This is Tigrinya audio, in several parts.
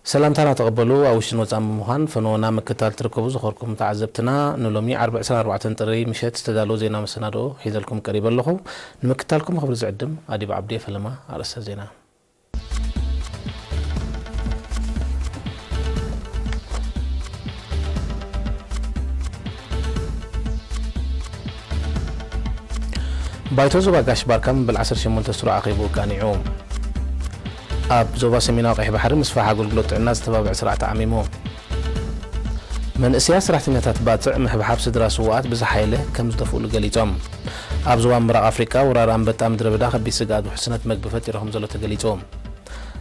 ሰላምታና ተቐበሉ። ኣብ ውሽጥን ወጻእን ብምዃን ፈነወና ምክትታል ትርከቡ ዝኾርኩም ተዓዘብትና፣ ንሎሚ ዓርቢ ዕስራን ኣርባዕተን ጥሪ ምሸት ዝተዳለወ ዜና መሰናድኦ ሒዘልኩም ቀሪበ ኣለኹ። ንምክትታልኩም ክብሪ ዝዕድም ኣዲብ ዓብዲ። ፈለማ ኣርእስተ ዜና። ባይቶ ዞባ ጋሽ ባርካ መበል ዓሰርተ ሸሞንተ ስሩዕ ኣኼብኡ ቃኒዑ። ኣብ ዞባ ሰሜናዊ ቀይሕ ባሕሪ ምስፋሕ ኣገልግሎት ጥዕና ዝተባብዕ ስራሕ ተዓሚሙ። መንእሰያት ሰራሕተኛታት ባጽዕ ምሕብሓብ ስድራ ስዉኣት ብዝሓየለ ከም ዝደፍኡሉ ገሊጾም። ኣብ ዞባ ምብራቕ ኣፍሪቃ ወራር ኣንበጣ ምድረ በዳ ከቢድ ስግኣት ውሕስነት መግቢ ፈጢሩ ከም ዘሎ ተገሊጹ።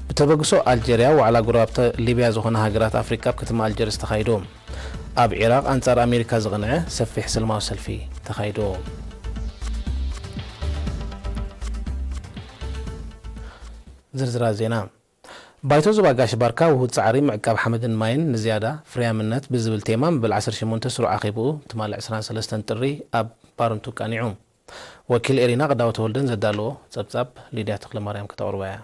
ብተበግሶ ኣልጀርያ ዋዕላ ጎረባብቲ ሊብያ ዝኾና ሃገራት ኣፍሪቃ ኣብ ከተማ ኣልጀርስ ተኻይዱ። ኣብ ዒራቕ ኣንጻር ኣሜሪካ ዝቕንዐ ሰፊሕ ሰላማዊ ሰልፊ ተኻይዱ። ዝርዝራት ዜና። ባይቶ ዞባ ጋሽ ባርካ ውሁድ ጻዕሪ ምዕቃብ ሓመድን ማይን ንዝያዳ ፍርያምነት ብዝብል ቴማ መበል ዓሰርተ ሸሞንተ ስሩዕ ኣኼብኡ ትማሊ ዕስራን ሰለስተን ጥሪ ኣብ ባረንቱ ቃኒዑ። ወኪል ኤሪና ቀዳወ ተወልደን ዘዳለዎ ጸብጻብ ሊድያ ተኽለማርያም ከተቕርባ እያ።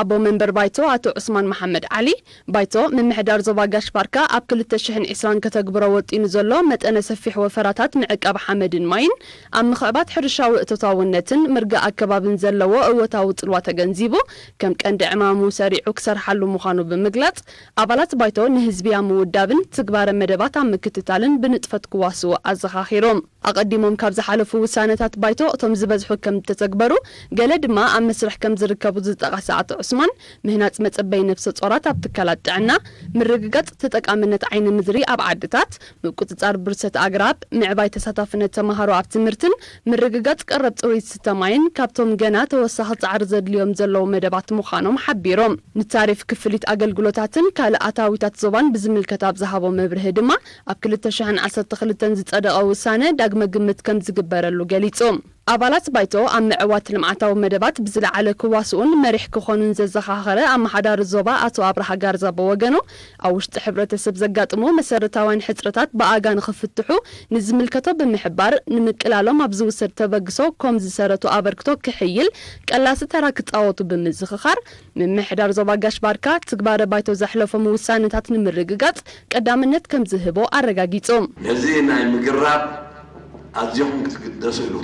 ኣቦ መንበር ባይቶ ኣቶ ዑስማን መሓመድ ዓሊ፣ ባይቶ ምምሕዳር ዞባ ጋሽ ባርካ ኣብ ክልተ ሽሕን ዕስራን ከተግብሮ ወጢኑ ዘሎ መጠነ ሰፊሕ ወፈራታት ምዕቃብ ሓመድን ማይን፣ ኣብ ምኽዕባት ሕርሻዊ እቶታውነትን ምርጋእ ኣከባብን ዘለዎ እወታዊ ጽልዋ ተገንዚቡ፣ ከም ቀንዲ ዕማሙ ሰሪዑ ክሰርሓሉ ምዃኑ ብምግላጽ፣ ኣባላት ባይቶ ንህዝቢ ኣብ ምውዳብን ትግባረ መደባት ኣብ ምክትታልን ብንጥፈት ክዋስኡ ኣዘኻኺሮም። ኣቐዲሞም ካብ ዝሓለፉ ውሳነታት ባይቶ እቶም ዝበዝሑ ከም እተተግበሩ፣ ገለ ድማ ኣብ መስርሕ ከም ዝርከቡ ዝጠቐሰ ኣቶ ዑስማን፣ ምህናጽ መጸበይ ነፍሰ ጾራት ኣብ ትካላት ጥዕና፣ ምርግጋጽ ተጠቃምነት ዓይኒ ምድሪ ኣብ ዓድታት፣ ምቁጽጻር ብርሰት ኣግራብ፣ ምዕባይ ተሳታፍነት ተማሃሮ ኣብ ትምህርትን ምርግጋጽ ቀረብ ጽሩይ ዝስተ ማይን ካብቶም ገና ተወሳኺ ጻዕሪ ዘድልዮም ዘለዉ መደባት ምዃኖም ሓቢሮም። ንታሪፍ ክፍሊት ኣገልግሎታትን ካልእ ኣታዊታት ዞባን ብዝምልከት ኣብ ዝሃቦ መብርሂ ድማ፣ ኣብ ክልተ ሽሕን ዓሰርተ ክልተን ዝጸደቐ ውሳነ ዳግመ ግምት ከም ዝግበረሉ ገሊጹ። ኣባላት ባይቶ ኣብ ምዕዋት ልምዓታዊ መደባት ብዝለዓለ ክዋስኡን መሪሕ ክኾኑን ዘዘኻኸረ ኣመሓዳሪ ዞባ ኣቶ ኣብርሃ ጋርዛ ብወገኑ፣ ኣብ ውሽጢ ሕብረተሰብ ዘጋጥሙ መሰረታውያን ሕጽረታት ብኣጋ ንኽፍትሑ ንዝምልከቶ ብምሕባር፣ ንምቅላሎም ኣብ ዝውሰድ ተበግሶ ኮም ዝሰረቱ ኣበርክቶ ክሕይል ቀላሲ ተራ ክጻወቱ ብምዝኽኻር፣ ምምሕዳር ዞባ ጋሽ ባርካ ትግባረ ባይቶ ዘሕለፎም ውሳነታት ንምርግጋጽ ቀዳምነት ከም ዝህቦ ኣረጋጊጹ። ነዚ ናይ ምግራብ ኣዚኹም ክትግደስሉ፣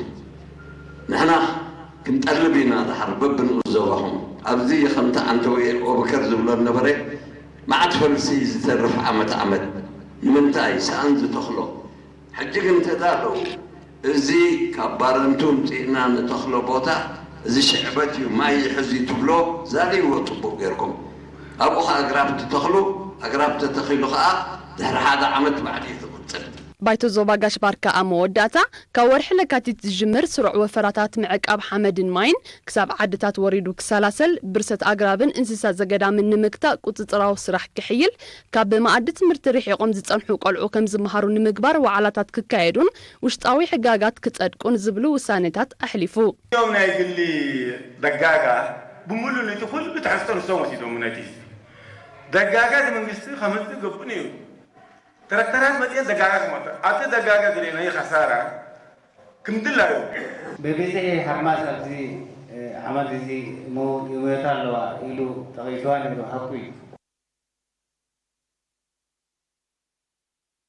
ንሕና ክንጠልብ ኢና ድሓር በብንኡስ ዞባኹም። ኣብዚ ከምቲ ዓንተወየ ኦብከር ዝብሎ ነበረ፣ መዓት ፈልሲ ዝተርፍ ዓመት ዓመት ንምንታይ ሰኣን ዝተኽሎ? ሕጂ ግን ተዳለዉ። እዚ ካብ ባረንቱ ምጺእና ንተኽሎ ቦታ፣ እዚ ሽዕበት እዩ፣ ማይ ይሕዝ እዩ ትብሎ፣ ዛልይዎ ጽቡቕ ጌርኩም። ኣብኡ ኸኣ ኣግራብ ትተኽሉ፣ ኣግራብ ተተኺሉ ኸኣ ድሕሪ ሓደ ዓመት ባዕሉ እዩ ዝቕጽል። ባይቶ ዞባ ጋሽ ባርካ ኣብ መወዳእታ፣ ካብ ወርሒ ለካቲት ዝጅምር ስሩዕ ወፈራታት ምዕቃብ ሓመድን ማይን ክሳብ ዓድታት ወሪዱ ክሰላሰል፣ ብርሰት ኣግራብን እንስሳ ዘገዳምን ንምግታእ ቁጽጽራዊ ስራሕ ክሕይል፣ ካብ መኣዲ ትምህርቲ ርሒቖም ዝጸንሑ ቆልዑ ከም ዝመሃሩ ንምግባር ዋዕላታት ክካየዱን ውሽጣዊ ሕጋጋት ክጸድቁን ዝብሉ ውሳኔታት ኣሕሊፉ። እቶም ናይ ግሊ ደጋጋ ብምሉእ ነቲ ኩሉ ትሕዝቶ ንሶም ወሲዶም ነቲ ህዝቢ። ደጋጋ እቲ መንግስቲ ከምጽእ ግቡእ ነይሩ። ትራክተራት መጽየን ደጋጋ ክመጣ። ኣብቲ ደጋጋ ዝርኤናዮ ከሳራ ክምድላዩ። ብብዝሒ ሓርማዝ ኣብዚ፣ እ፣ ዓመት እዚ ይሞ-፣ ይሞታ ኣለዋ ኢሉ ጠቒስዋ ነይሩ። ሓቁ እዩ።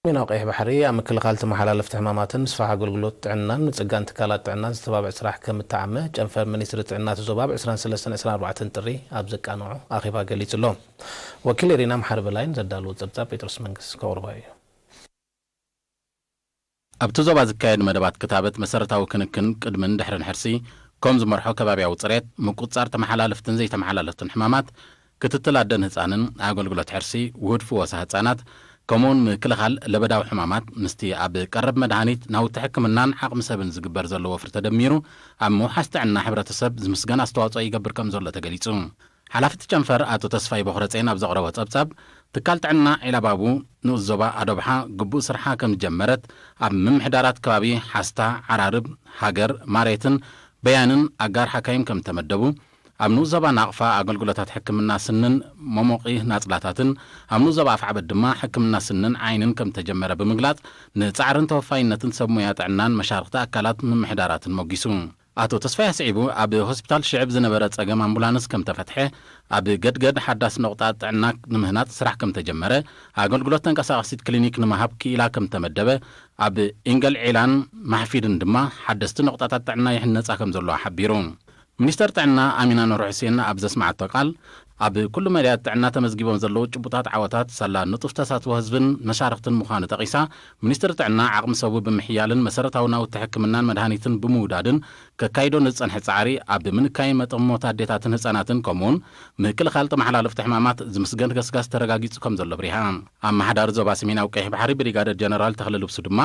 ሰሜናዊ ቀይሕ ባሕሪ ኣብ ምክልኻል ተመሓላለፍቲ ሕማማትን ምስፋሕ ኣገልግሎት ጥዕናን ምጽጋን ትካላት ጥዕናን ዝተባብዕ ስራሕ ከም እተዓመ ጨንፈር ሚኒስትሪ ጥዕና እቲ ዞባ ኣብ ዕስራን ሰለስተን ዕስራን ኣርባዕተን ጥሪ ኣብ ዘቃንዖ ኣኼባ ገሊጹ ኣሎ። ወኪል ኤሪና መሓሪ በላይን ዘዳለዎ ጸብጻብ ጴጥሮስ መንግስ ከቕርቦ እዩ። ኣብቲ ዞባ ዝካየድ መደባት ክታበት መሰረታዊ ክንክን ቅድምን ድሕርን ሕርሲ፣ ከም ዝመርሖ ከባብያዊ ጽሬት፣ ምቁጽጻር ተመሓላለፍትን ዘይተመሓላለፍትን ሕማማት፣ ክትትል ኣደን ህጻንን፣ ኣገልግሎት ሕርሲ፣ ውሁድ ፍወሳ ህጻናት፣ ከምኡውን ምክልኻል ለበዳዊ ሕማማት፣ ምስቲ ኣብ ቀረብ መድሃኒት፣ ናውቲ ሕክምናን ዓቕሚ ሰብን ዝግበር ዘሎ ወፍሪ ተደሚሩ፣ ኣብ ምውሓስ ጥዕና ሕብረተሰብ ዝምስገን ኣስተዋጽኦ ይገብር ከም ዘሎ ተገሊጹ። ሓላፊ እቲ ጨንፈር ኣቶ ተስፋይ ቦኽረጼን ኣብ ዘቕረቦ ጸብጻብ፣ ትካል ጥዕና ዒላባቡ ንኡስ ዞባ ኣዶብሓ ግቡእ ስርሓ ከም ዝጀመረት፣ ኣብ ምምሕዳራት ከባቢ ሓስታ፣ ዓራርብ፣ ሃገር፣ ማሬትን በያንን ኣጋር ሓካይም ከም ተመደቡ፣ ኣብ ንኡስ ዞባ ናቕፋ ኣገልግሎታት ሕክምና ስንን መሞቒ ናጽላታትን፣ ኣብ ንኡስ ዞባ ኣፍዓበት ድማ ሕክምና ስንን ዓይንን ከም ተጀመረ ብምግላጽ፣ ንጻዕርን ተወፋይነትን ሰብ ሞያ ጥዕናን መሻርኽቲ ኣካላት ምምሕዳራትን ሞጊሱ። ኣቶ ተስፋይ ኣስዒቡ፣ ኣብ ሆስፒታል ሽዕብ ዝነበረ ጸገም ኣምቡላንስ ከም ተፈትሐ፣ ኣብ ገድገድ ሓዳስ ነቑጣ ጥዕና ንምህናጽ ስራሕ ከም ተጀመረ፣ ኣገልግሎት ተንቀሳቓሲት ክሊኒክ ንምሃብ ክኢላ ከም ተመደበ፣ ኣብ ኢንገል ዒላን ማሕፊድን ድማ ሓደስቲ ነቑጣታት ጥዕና ይህነጻ ከም ዘለዋ ሓቢሩ። ሚኒስተር ጥዕና ኣሚና ኑር ሑሴን ኣብ ዘስማዓቶ ቃል፣ ኣብ ኩሉ መዳያት ጥዕና ተመዝጊቦም ዘለዉ ጭቡጣት ዓወታት ሳላ ንጡፍ ተሳትፎ ህዝብን መሻርኽትን ምዃኑ ጠቒሳ፣ ሚኒስትሪ ጥዕና ዓቕሚ ሰቡ ብምሕያልን መሰረታዊ ናውቲ ሕክምናን መድሃኒትን ብምውዳድን ከካይዶ ንዝጸንሐ ጻዕሪ ኣብ ምንካይ መጠን ሞት ኣዴታትን ህጻናትን ከምኡውን ምክልኻል ተመሓላለፍቲ ሕማማት ዝምስገን ገስጋስ ተረጋጊጹ ከም ዘሎ ኣብሪሃ። ኣመሓዳሪ ዞባ ሰሜናዊ ቀይሕ ባሕሪ ብሪጋደር ጀነራል ተኽለ ልብሱ ድማ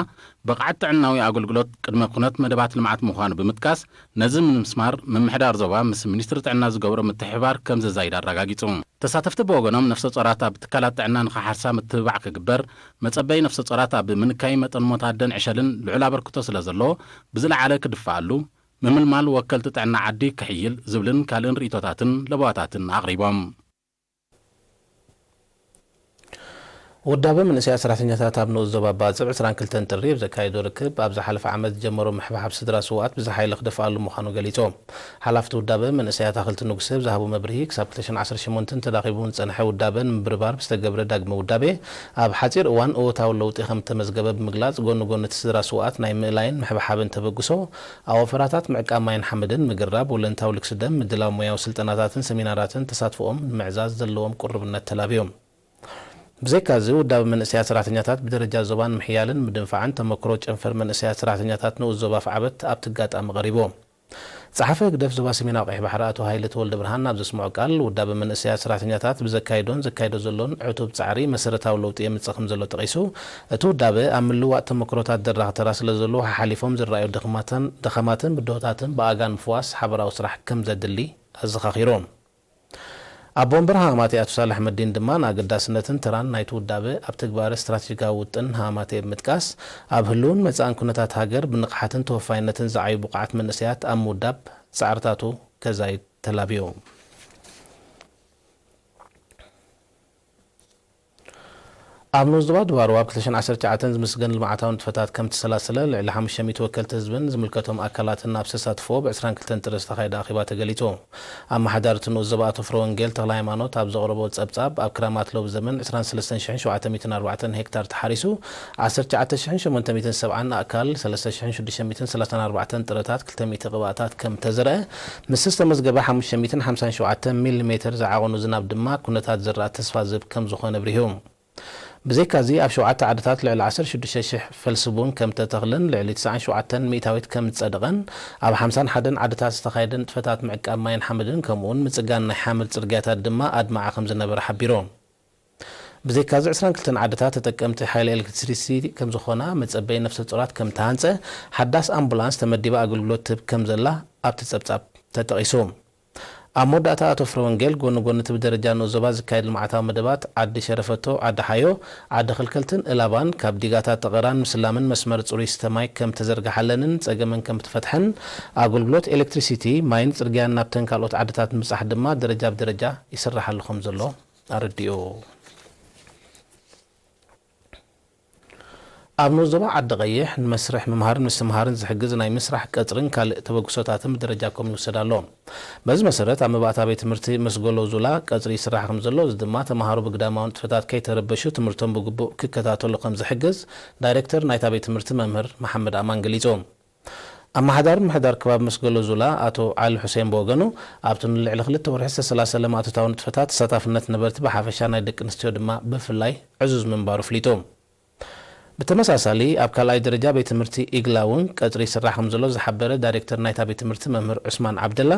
ብቕዓት ጥዕናዊ ኣገልግሎት ቅድመ ኩነት መደባት ልምዓት ምዃኑ ብምጥቃስ፣ ነዚ ንምስማር ምምሕዳር ዞባ ምስ ሚኒስትሪ ጥዕና ዝገብሮ ምትሕብባር ከም ዘዛይድ ኣረጋጊጹ። ተሳተፍቲ ብወገኖም ነፍሰ ጾራት ኣብ ትካላት ጥዕና ንኽሓርሳ ምትብባዕ ክግበር፣ መጸበይ ነፍሰ ጾራት ኣብ ምንካይ መጠን ሞት ኣደን ዕሸልን ልዑል ኣበርክቶ ስለ ዘለዎ ብዝለዓለ ክድፈኣሉ፣ ምምልማል ወከልቲ ጥዕና ዓዲ ክሕይል ዝብልን ካልእን ርእይቶታትን ለበዋታትን ኣቕሪቦም። ውዳበ መንእሰያት ሰራሕተኛታት ኣብ ንኡስ ዞባ ባጽዕ ዕስራን ክልተን ጥሪ ኣብ ዘካየዶ ርክብ፣ ኣብ ዝሓለፈ ዓመት ዝጀመሮ ምሕብሓብ ስድራ ስውኣት ብዝሓይለ ክደፍኣሉ ምዃኑ ገሊጹ። ሓላፍቲ ውዳበ መንእሰያት ኣኽልቲ ንጉሰ ኣብ ዝሃቦ መብርሂ፣ ክሳብ ክልተ ሽሕን ዓሰርተ ሸሞንተን ተዳኺቡ ዝጸንሐ ውዳበ ንምብርባር ብዝተገብረ ዳግመ ውዳቤ፣ ኣብ ሓጺር እዋን እወታዊ ለውጢ ከም እተመዝገበ ብምግላጽ፣ ጎኒ ጎኒ እቲ ስድራ ስውኣት ናይ ምእላይን ምሕብሓብን ተበግሶ፣ ኣብ ወፈራታት ምዕቃብ ማይን ሓመድን፣ ምግራብ ወለንታዊ ልግሲ ደም፣ ምድላው ሞያዊ ስልጠናታትን ሰሚናራትን ተሳትፎኦም ንምዕዛዝ ዘለዎም ቅሩብነት ተላብዮም። ብዘይካዚ፣ ውዳበ መንእሰያት ሰራሕተኛታት ብደረጃ ዞባ ንምሕያልን ምድንፋዕን ተመክሮ ጨንፈር መንእሰያት ሰራሕተኛታት ንኡስ ዞባ ኣፍዓበት ኣብቲ ኣጋጣሚ ቀሪቡ። ጸሓፊ ህግደፍ ዞባ ሰሜናዊ ቀይሕ ባሕሪ ኣቶ ሃይለ ተወልደ ብርሃን ኣብ ዘስምዖ ቃል፣ ውዳበ መንእሰያት ሰራሕተኛታት ብዘካይዶን ዘካይዶ ዘሎን ዕቱብ ጻዕሪ መሰረታዊ ለውጢ የምጽእ ከም ዘሎ ጠቒሱ፣ እቲ ውዳበ ኣብ ምልውዋጥ ተመክሮታት ደራኺ ተራ ስለ ዘለዎ፣ ሓሓሊፎም ዝረኣዩ ድኽማትን፣ ድኸማትን ብድሆታትን ብኣጋ ንምፍዋስ ሓበራዊ ስራሕ ከም ዘድሊ ኣዘኻኺሩ። ኣቦ ወንበር ሃማቴ ኣቶ ሳልሕ መዲን ድማ ንኣገዳስነትን ተራን ናይቲ ውዳበ ኣብ ትግባረ ስትራቴጂካዊ ውጥን ሃማቴ ብምጥቃስ፣ ኣብ ህልውን መጻእን ኩነታት ሃገር ብንቕሓትን ተወፋይነትን ዝዓዩ ብቑዓት መንእሰያት ኣብ ምውዳብ ጻዕርታቱ ከዛይድ ተላብዩ። ኣብ ንኡስ ዞባ ድባርዋ ኣብ ክልተ ሽሕን ዓሰርተ ትሽዓተን ዝምስገን ልምዓታዊ ንጥፈታት ከም ተሰላሰለ ልዕሊ ሓሙሽተ ሚእቲ ወከልቲ ህዝብን ዝምልከቶም ኣካላትን ኣብ ዝተሳትፍዎ ብ ዕስራን ክልተን ጥሪ ዝተኻየደ ኣኼባ ተገሊጹ። ኣመሓዳሪ እቲ ንኡስ ዞባ ኣቶ ፍረወንጌል ተኽለሃይማኖት ኣብ ዘቕረቦ ጸብጻብ፣ ኣብ ክራማት ሎብ ዘመን ዕስራን ሰለስተን ሽሕን ሸውዓተ ሚእትን ኣርባዕተን ሄክታር ተሓሪሱ፣ ዓሰርተ ትሽዓተ ሽሕን ሸሞንተ ሚእትን ሰብዓን ኣእካል፣ ሰለስተ ሽሕን ሽዱሽተ ሚእትን ሰላሳን ኣርባዕተን ጥረታት፣ ክልተ ሚእቲ ቅብኣታት ከም ተዘርአ፣ ምስ ዝተመዝገበ ሓሙሽተ ሚእትን ሓምሳን ሸውዓተን ሚሊ ሜተር ዝዓቐኑ ዝናብ ድማ ኩነታት ዝራእቲ ተስፋ ዝህብ ከም ዝኾነ ኣብሪሁ። ብዘይካዚ ኣብ ሸውዓተ ዓድታት ልዕሊ ዓሰርተ ሽዱሽተ ሽሕ ፈልሲ ቡን ከም ተተኽልን ልዕሊ ትስዓን ሸውዓተን ሚእታዊት ከም ዝጸደቐን ኣብ ሓምሳን ሓደን ዓድታት ዝተኻየደ ንጥፈታት ምዕቃብ ማይን ሓመድን ከምኡውን ምጽጋን ናይ ሓመድ ጽርግያታት ድማ ኣድማዒ ከም ዝነበረ ሓቢሩ። ብዘይካዚ ዕስራን ክልተን ዓድታት ተጠቀምቲ ሓይሊ ኤሌክትሪሲቲ ከም ዝኾና፣ መጸበይ ነፍሰ ጾራት ከም ተሃንጸ፣ ሓዳስ ኣምቡላንስ ተመዲባ ኣገልግሎት ትህብ ከም ዘላ ኣብቲ ጸብጻብ ተጠቒሱ። ኣብ መወዳእታ ኣቶ ፍረወንጌል፣ ጎኒ ጎኒ እቲ ብደረጃ ንኡስ ዞባ ዝካየድ ልምዓታዊ መደባት፣ ዓዲ ሸረፈቶ፣ ዓዲ ሓዮ፣ ዓዲ ኸልከልትን እላባን ካብ ዲጋታት ጠቐራን ምስላምን መስመር ጽሩይ ስተ ማይ ከም ተዘርግሓለንን ጸገመን ከም ትፈትሐን፣ ኣገልግሎት ኤሌክትሪሲቲ፣ ማይን ጽርግያን ናብተን ካልኦት ዓድታት ንምብጻሕ ድማ ደረጃ ብደረጃ ይስራሓሉ ከም ዘሎ ኣረዲኡ። ኣብ ንኡስ ዞባ ዓዲ ቀይሕ ንመስርሕ ምምሃርን ምስትምሃርን ዝሕግዝ ናይ ምስራሕ ቀጽርን ካልእ ተበግሶታትን ብደረጃ ኮም ይውሰድ ኣሎ። በዚ መሰረት ኣብ መባእታ ቤት ትምህርቲ መስገሎ ዙላ ቀጽሪ ይስራሕ ከም ዘሎ፣ እዚ ድማ ተምሃሮ ብግዳማዊ ንጥፈታት ከይተረበሹ ትምህርቶም ብግቡእ ክከታተሉ ከም ዝሕግዝ ዳይሬክተር ናይታ ቤት ትምህርቲ መምህር መሓመድ ኣማን ገሊጹ። ኣመሓዳሪ ምምሕዳር ከባቢ መስገሎ ዙላ ኣቶ ዓሊ ሑሴን ብወገኑ፣ ኣብቲ ንልዕሊ ክልተ ወርሒ ዝተሰላሰለ ማእቶታዊ ንጥፈታት ተሳታፍነት ነበርቲ ብሓፈሻ ናይ ደቂ ኣንስትዮ ድማ ብፍላይ ዕዙዝ ምንባሩ ኣፍሊጡ። ብተመሳሳሊ ኣብ ካልኣይ ደረጃ ቤት ትምህርቲ ኢግላ እውን ቀጽሪ ይስራሕ ከም ዘሎ ዝሓበረ ዳይሬክተር ናይታ ቤት ትምህርቲ መምህር ዑስማን ዓብደላ፣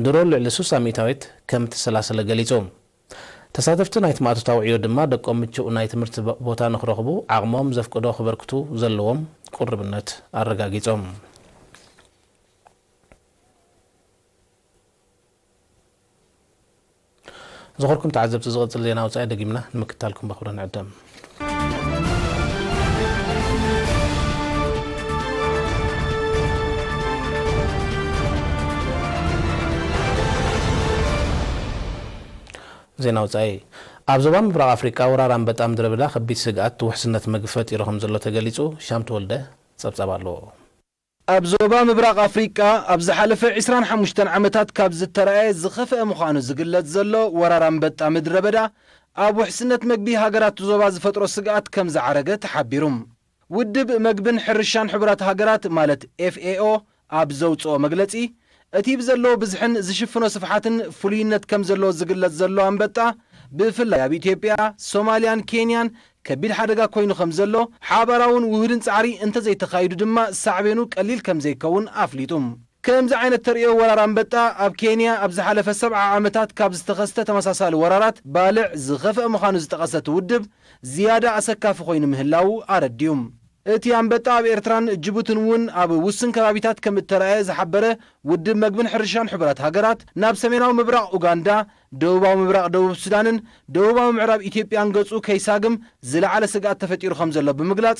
ድሮ ልዕሊ ሱሳ ሚእታዊት ከም እተሰላሰለ ገሊጹ። ተሳተፍቲ ናይቲ ማእቶታዊ ዕዮ ድማ ደቆም ምቹእ ናይ ትምህርቲ ቦ-፣ ቦታ ንኽረኽቡ ዓቕሞም ዘፍቅዶ ክበርክቱ ዘለዎም ቅሩብነት ኣረጋጊጾም። ዝኸርኩም ተዓዘብቲ፣ ዝቕጽል ዜና ወጻኢ ደጊምና ንምክታልኩም በኽብረ ንዕደም። ዜና ወጻኢ። ኣብ ዞባ ምብራቕ ኣፍሪቃ ወራር ኣንበጣ ምድረ በዳ ከቢድ ስግኣት ውሕስነት መግቢ ፈጢሩ ከም ዘሎ ተገሊጹ። ሻም ተወልደ ጸብጻብ ኣለዎ። ኣብ ዞባ ምብራቕ ኣፍሪቃ ኣብ ዝሓለፈ ዕስራን ሓሙሽተን ዓመታት ካብ ዝተራእየ ዝኸፍአ ምዃኑ ዝግለጽ ዘሎ ወራር ኣንበጣ ምድረ በዳ፣ ኣብ ውሕስነት መግቢ ሃገራት ዞባ ዝፈጥሮ ስግኣት ከም ዝዓረገ ተሓቢሩ። ውድብ መግብን ሕርሻን ሕቡራት ሃገራት ማለት ኤፍ ኤ ኦ ኣብ ዘውጽኦ መግለጺ፣ እቲ ብዘለዎ ብዝሕን ዝሽፍኖ ስፍሓትን ፍሉይነት ከም ዘለዎ ዝግለጽ ዘሎ ኣንበጣ፣ ብፍላይ ኣብ ኢትዮጵያ፣ ሶማልያን ኬንያን ከቢድ ሓደጋ ኮይኑ ከም ዘሎ፣ ሓባራውን ውሁድን ጻዕሪ እንተዘይተኻይዱ ድማ ሳዕቤኑ ቀሊል ከም ዘይከውን ኣፍሊጡ። ከምዚ ዓይነት ተርእዮ ወራር ኣንበጣ ኣብ ኬንያ ኣብ ዝሓለፈ ሰብዓ ዓመታት ካብ ዝተኸስተ ተመሳሳሊ ወራራት ባልዕ ዝኸፍአ ምዃኑ ዝጠቐሰ እቲ ውድብ፣ ዝያዳ ኣሰካፊ ኮይኑ ምህላዉ ኣረዲኡ። እቲ ኣንበጣ ኣብ ኤርትራን ጅቡትን እውን ኣብ ውስን ከባቢታት ከም እተራእየ ዝሓበረ ውድብ መግብን ሕርሻን ሕቡራት ሃገራት፣ ናብ ሰሜናዊ ምብራቕ ኡጋንዳ፣ ደቡባዊ ምብራቕ ደቡብ ሱዳንን ደቡባዊ ምዕራብ ኢትዮጵያን ገጹ ከይሳግም ዝለዓለ ስግኣት ተፈጢሩ ከም ዘሎ ብምግላጽ፣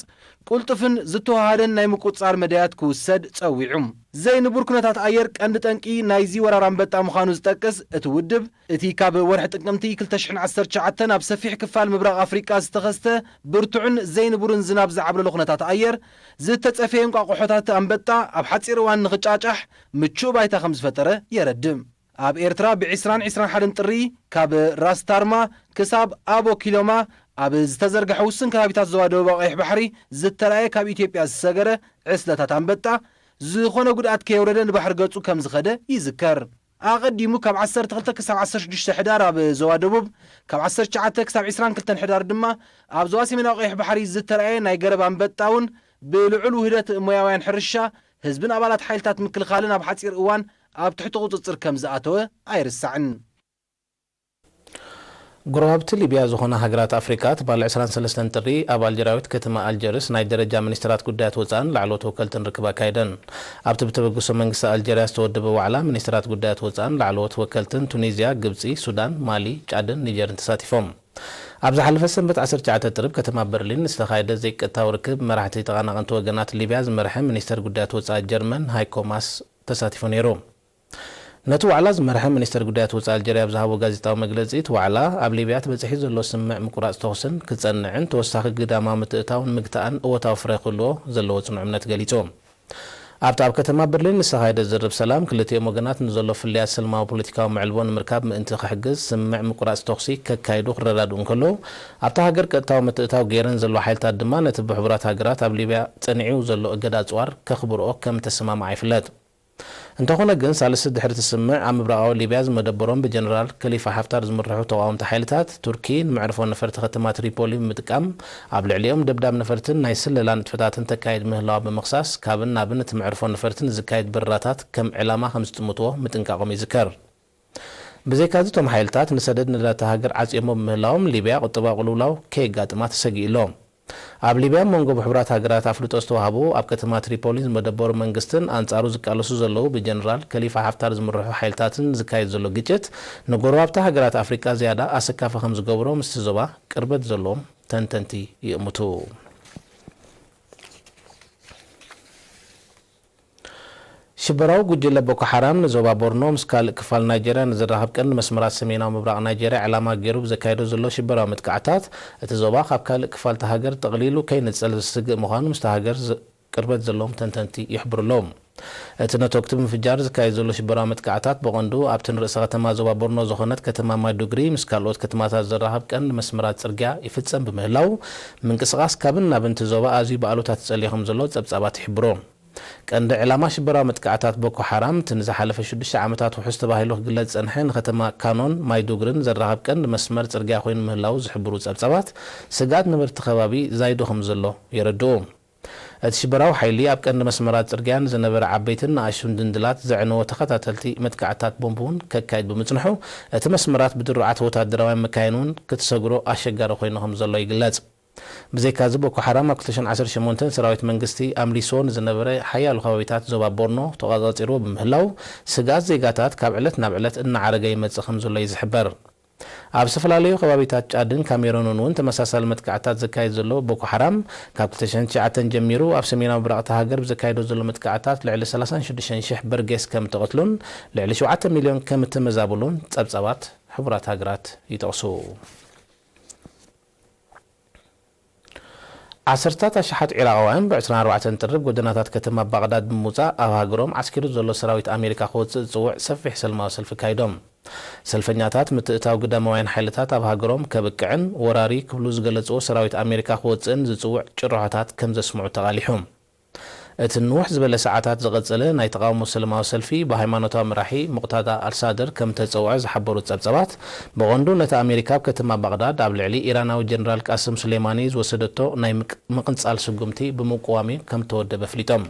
ቅልጡፍን ዝተወሃደን ናይ ምቁጽጻር መዳያት ክውሰድ ጸዊዑ። ዘይንቡር ኩነታት ኣየር ቀንዲ ጠንቂ ናይዚ ወራር ኣንበጣ ምዃኑ ዝጠቅስ እቲ ውድብ፣ እቲ ካብ ወርሒ ጥቅምቲ ክልተ ሽሕን ዓሰርተ ትሽዓተን ኣብ ሰፊሕ ክፋል ምብራቕ ኣፍሪቃ ዝተኸስተ ብርቱዕን ዘይንቡርን ዝናብ ዝዓብለሎ ኩነታት ኣየር፣ ዝተጸፈየ እንቋቑሖታት ኣንበጣ ኣብ ሓጺር እዋን ንኽጫጫሕ ምቹእ ባይታ ከም ዝፈጠረ የረድእ። ኣብ ኤርትራ ብ ዕስራን ዕስራን ሓደን ጥሪ ካብ ራስ ታርማ ክሳብ ኣቦ ኪሎማ ኣብ ዝተዘርግሐ ውሱን ከባቢታት ዞባ ደቡባዊ ቀይሕ ባሕሪ ዝተራእየ ካብ ኢትዮጵያ ዝሰገረ ዕስለታት ኣንበጣ፣ ዝኾነ ጉድኣት ከየውረደ ንባሕሪ ገጹ ከም ዝኸደ ይዝከር። ኣቐዲሙ ካብ ዓሰርተ ክልተ ክሳብ ዓሰርተ ሽዱሽተ ሕዳር ኣብ ዞባ ደቡብ፣ ካብ ዓሰርተ ትሽዓተ ክሳብ ዕስራን ክልተን ሕዳር ድማ ኣብ ዞባ ሰሜናዊ ቀይሕ ባሕሪ ዝተራእየ ናይ ገረብ ኣንበጣ እውን ብልዑል ውህደት ሞያውያን ሕርሻ፣ ህዝብን ኣባላት ሓይልታት ምክልኻልን ኣብ ሓጺር እዋን ኣብ ትሕቲ ቁጽጽር ከም ዝኣተወ ኣይርሳዕን። ጎረባብቲ ሊብያ ዝኾና ሃገራት ኣፍሪቃ ትማሊ ዕስራን ሰለስተን ጥሪ ኣብ ኣልጀርያዊት ከተማ ኣልጀርስ ናይ ደረጃ ሚኒስትራት ጉዳያት ወጻእን ላዕለዎት ወከልትን ርክብ ኣካይደን። ኣብቲ ብተበግሶ መንግስቲ ኣልጀርያ ዝተወደበ ዋዕላ፣ ሚኒስትራት ጉዳያት ወጻእን ላዕለዎት ወከልትን ቱኒዝያ፣ ግብጺ፣ ሱዳን፣ ማሊ፣ ጫድን ኒጀርን ተሳቲፎም። ኣብ ዝሓለፈ ሰንበት ዓሰርተ ትሽዓተ ጥሪ ኣብ ከተማ በርሊን ዝተኻየደ ዘይቀጥታዊ ርክብ፣ መራሕቲ ተቐናቐንቲ ወገናት ሊብያ ዝመርሐ ሚኒስተር ጉዳያት ወጻኢ ጀርመን ሃይኮ ማስ ተሳቲፉ ነይሩ። ነቲ ዋዕላ ዝመርሐ ሚኒስተር ጉዳያት ወጻኢ ኣልጀርያ ኣብ ዝሃቦ ጋዜጣዊ መግለጺ፣ እቲ ዋዕላ ኣብ ሊብያ ተበጺሑ ዘሎ ስምምዕ ምቁራጽ ተኹስን ክጸንዕን ተወሳኺ ግዳማዊ ምትእትታውን ምግታእን እወታዊ ፍረ ክህልዎ ዘለዎ ጽኑዕ እምነት ገሊጹ። ኣብቲ ኣብ ከተማ በርሊን ዝተኻየደ ዝርርብ ሰላም፣ ክልቲኦም ወገናት ንዘሎ ፍልልያት ሰላማዊ ፖለቲካዊ መዕልቦ ንምርካብ ምእንቲ ክሕግዝ፣ ስምምዕ ምቁራጽ ተኹሲ ከካይዱ ክረዳድኡ እንከለዉ፣ ኣብታ ሃገር ቀጥታዊ ምትእትታው ገይረን ዘለዋ ሓይልታት ድማ ነቲ ብሕቡራት ሃገራት ኣብ ሊብያ ጸኒዑ ዘሎ እገዳ ኣጽዋር ከኽብርኦ ከም እተሰማምዓ ይፍለጥ። እንተኾነ ግን፣ ሳልስቲ ድሕሪ እቲ ስምምዕ፣ ኣብ ምብራቓዊ ሊብያ ዝመደበሮም ብጀነራል ከሊፋ ሓፍታር ዝምርሑ ተቓወምቲ ሓይልታት ቱርኪ፣ ንመዕርፎ ነፈርቲ ከተማ ትሪፖሊ ብምጥቃም፣ ኣብ ልዕሊኦም ደብዳብ ነፈርትን ናይ ስለላ ንጥፈታትን ተካይድ ምህላዋ ብምኽሳስ፣ ካብን ናብን እቲ መዕርፎ ነፈርቲ ንዝካየድ በረራታት ከም ዕላማ ከም ዝጥምትዎ ምጥንቃቖም ይዝከር። ብዘይካዚ፣ እቶም ሓይልታት ንሰደድ ነዳዲ እታ ሃገር ዓጽዮሞ ብምህላዎም፣ ሊብያ ቁጠባዊ ቅልውላው ከየጋጥማ ተሰጊኡ ኣሎ። ኣብ ሊብያ፣ ኣብ መንጎ ብሕቡራት ሃገራት ኣፍልጦ ዝተዋህቡ፣ ኣብ ከተማ ትሪፖሊ ዝመደበሩ መንግስትን ኣንጻሩ ዝቃለሱ ዘለዉ ብጀነራል ከሊፋ ሓፍታር ዝምርሑ ሓይልታትን ዝካየድ ዘሎ ግጭት፣ ንጎረባብቲ ሃገራት ኣፍሪቃ ዝያዳ ኣሰካፊ ከም ዝገብሮ ምስቲ ዞባ ቅርበት ዘለዎም ተንተንቲ ይእምቱ። ሽበራዊ ጉጅለ ቦኮ ሓራም ንዞባ ቦርኖ ምስ ካልእ ክፋል ናይጀርያ ንዘራኽብ ቀንዲ መስመራት ሰሜናዊ ምብራቕ ናይጀርያ ዕላማ ገይሩ ብዘካየዶ ዘሎ ሽበራዊ መጥቃዕታት፣ እቲ ዞባ ካብ ካልእ ክፋል እታ ሃገር ጠቕሊሉ ከይንጸል ዘስግእ ምዃኑ ምስታ ሃገር ዝ-፣ ቅርበት ዘለዎም ተንተንቲ ይሕብሩ ኣለዉ። እቲ ነተጉቲ ብምፍጃር ዝካየድ ዘሎ ሽበራዊ መጥቃዕታት ብቐንዱ ኣብቲ ንርእሰ ከተማ ዞባ ቦርኖ ዝኾነት ከተማ ማይዱግሪ ምስ ካልኦት ከተማታት ዘራኽብ ቀንዲ መስመራት ጽርግያ ይፍጸም ብምህላው፣ ምንቅስቓስ ካብን ናብን እቲ ዞባ ኣዝዩ ብኣሉታ ተጸልዩ ከም ዘሎ ጸብጻባት ይሕብሩ። ቀንዲ ዕላማ ሽበራዊ መጥቃዕታት ቦኮ ሓራም፣ እቲ ንዝሓለፈ ሽዱሽተ ዓመታት ውሑስ ተባሂሉ ክግለጽ ዝጸንሐ ንከተማ ካኖን ማይዱግርን ዘራኽብ ቀንዲ መስመር ጽርግያ ኮይኑ ምህላዉ ዝሕብሩ ጸብጻባት፣ ስግኣት ነበርቲ ከባቢ ዛይዱ ከም ዘሎ የረድኡ። እቲ ሽበራዊ ሓይሊ፣ ኣብ ቀንዲ መስመራት ጽርግያ ንዝነበረ ዓበይትን ንኣሽቱን ድንድላት ዘዕነወ ተኸታተልቲ መጥቃዕትታት ቦምብ እውን ከካይድ ብምጽንሑ፣ እቲ መስመራት ብድሩዓት ወታደራውያን መካይን እውን ክትሰግሮ ኣሸጋሪ ኮይኑ ከም ዘሎ ይግለጽ። ብዘይካዚ፣ ቦኮ ሓራም ኣብ ክልተ ሽሕን ዓሰርተ ሸሞንተን ሰራዊት መንግስቲ ኣምሊስዎ ንዝነበረ ሓያሎ ከባቢታት ዞባ ቦርኖ ተቖጻጺርዎ ብምህላው፣ ስግኣት ዜጋታት ካብ ዕለት ናብ ዕለት እናዓረገ ይመጽእ ከም ዘሎ እዩ ዝሕበር። ኣብ ዝተፈላለዩ ከባቢታት ጫድን ካሜሮንን እውን ተመሳሳሊ መጥቃዕታት ዘካየድ ዘሎ ቦኮ ሓራም፣ ካብ ክልተ ሽሕን ትሽዓተን ጀሚሩ ኣብ ሰሜናዊ ብራቕቲ ሃገር ብዘካየዶ ዘሎ መጥቃዕታት ልዕሊ ሰላሳን ሽዱሽተን ሽሕ በርጌስ ከም እተቐትሉን ልዕሊ ሸውዓተ ሚልዮን ከም እተመዛበሉን ጸብጻባት ሕቡራት ሃገራት ይጠቕሱ። ዓሰርታት ኣሽሓት ዒራቓውያን ብ ዕስራን ኣርባዕተን ጥሪ ኣብ ጎደናታት ከተማ ባቕዳድ ብምውጻእ፣ ኣብ ሃገሮም ዓስኪሩ ዘሎ ሰራዊት ኣሜሪካ ክወጽእ ዝጽውዕ ሰፊሕ ሰልማዊ ሰልፊ ኣካይዶም። ሰልፈኛታት፣ ምትእትታው ግዳማውያን ሓይልታት ኣብ ሃገሮም ከብቅዕን ወራሪ ክብሉ ዝገለጽዎ ሰራዊት ኣሜሪካ ክወጽእን ዝጽውዕ ጭርሖታት ከም ዘስምዑ ተቓሊሑ። እቲ ንውሕ ዝበለ ሰዓታት ዝቐጸለ ናይ ተቓውሞ ሰላማዊ ሰልፊ፣ ብሃይማኖታዊ መራሒ ሙቕታዳ ኣልሳድር ከም እተጸውዐ ዝሓበሩ ጸብጻባት፣ ብቐንዱ ነታ ኣሜሪካ ኣብ ከተማ ባቕዳድ ኣብ ልዕሊ ኢራናዊ ጀነራል ቃስም ሱሌማኒ ዝወሰደቶ ናይ ምቅ-፣ ምቕንጻል ስጉምቲ ብምቅዋም እዩ ከም እተወደበ ኣፍሊጦም።